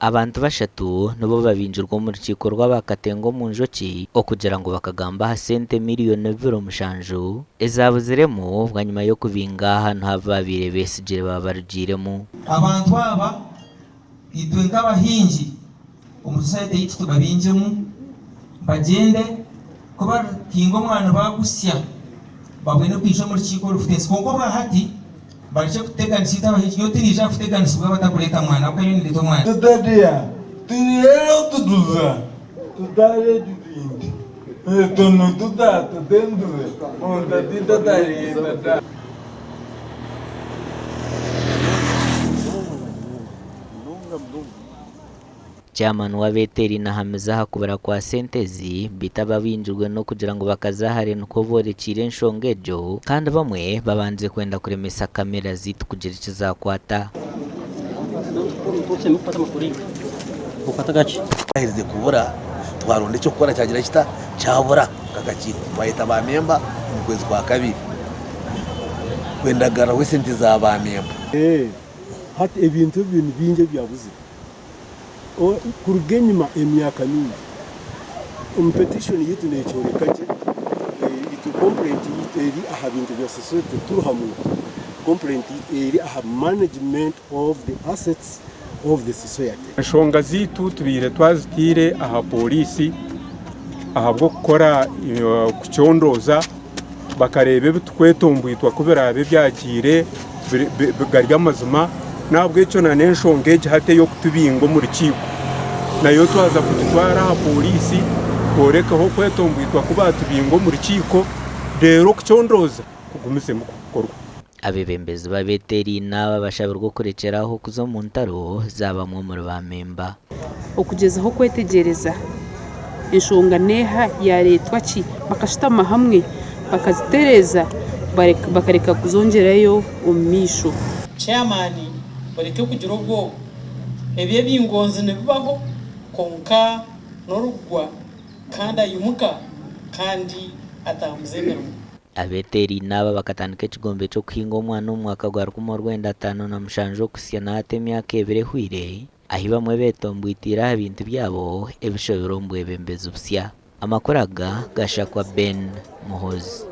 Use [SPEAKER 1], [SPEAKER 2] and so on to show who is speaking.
[SPEAKER 1] Abantu bashatu nibo babingirwe omu rukiiko rw'aba Katenga omu Njoki okugira ngu bakagamba aha sente miriyoni 27 ezabuziremu bwanyima y'okubinga ahantu ahu baabaire besigire baaba barugiiremu.
[SPEAKER 2] Abantu aba itwe nk'abahingi omu society yaitu tubabingyemu bagyende ku barihinga omwani bagusya babone kwija omu rukiiko orufutesi kwonka obwahati Barekye kututeganisa itwe abahingi, nyowe tindiija kuteganisibwa batakureeta mwana, ahabw'okuba nyowe nindeeta omwana.
[SPEAKER 3] Tutadeya tureero tutuza tutaredidindi tunu tutatutendure ontatitatariyetata.
[SPEAKER 1] Chairman w'abeteeri nahamiza aha kubura kwa sente ezi beitu ababingirwe n'okugira ngu bakaza hare nikwo borekiire enshonga egyo kandi bamwe babandize kwenda kuremesa kamera zeitu kugira eki zakwata.
[SPEAKER 4] Twaherize kubura twaronda eky'okukora kyagira kita kyabura nk'akakiiko twayeta ba memba omu kwezi kwa kabiri kwenda kugaruraho esente za ba memba.
[SPEAKER 5] Hati ebintu ebi ni bingi ebyabuzire. Kuruga enyima emyaka mingi, omu petition yaitu nekyoreka gye, itwe complaint yaitu eri aha bintu bya society tituri aha muntu, complaint yaitu eri aha management of the assets of the society.
[SPEAKER 6] Enshonga zaitu tubaire twazitaire aha pooriisi ahabw'okukora kucondooza bakareeba ebi turikwetomboitwa ku biraabe byagiire gari amazima n'ahabw'ekyo n'enshonga egi hati ey'okutubinga omu rukiiko nayo twaza kugitwara aha pooriisi kworekaho okwetomboitwa ku baatubinga omu rukiiko reero okucondooza kugumizemu kukorwa.
[SPEAKER 1] Abeebembezi b'abeeteeraine aba bashabirwe okurekyera aho kuza omu ntaro za bamwe omuri baamemba.
[SPEAKER 7] Okugyezaho kwetegyereza enshonga n'eha, yaareetwa ki, bakashutama hamwe bakazitereeza bakareka kuzongyerayo omu maisho.
[SPEAKER 8] Chairman oreke kugira obwoba. Ebyo ebingonzi nibibaho kwonka n'orikugwa kandi aimuka kandi atambuza emirimo.
[SPEAKER 1] Abeeteeraine aba bakatandika ekigombe ky'okuhinga omwana omu mwaka gwa 1957 okuhitsya na hati emyaka ebiri ehweire, ahi bamwe beetombwitiire aha bintu byabo ebishobire omu bwebembezi busya. Amakuru aga gashakwa Ben Muhoozi.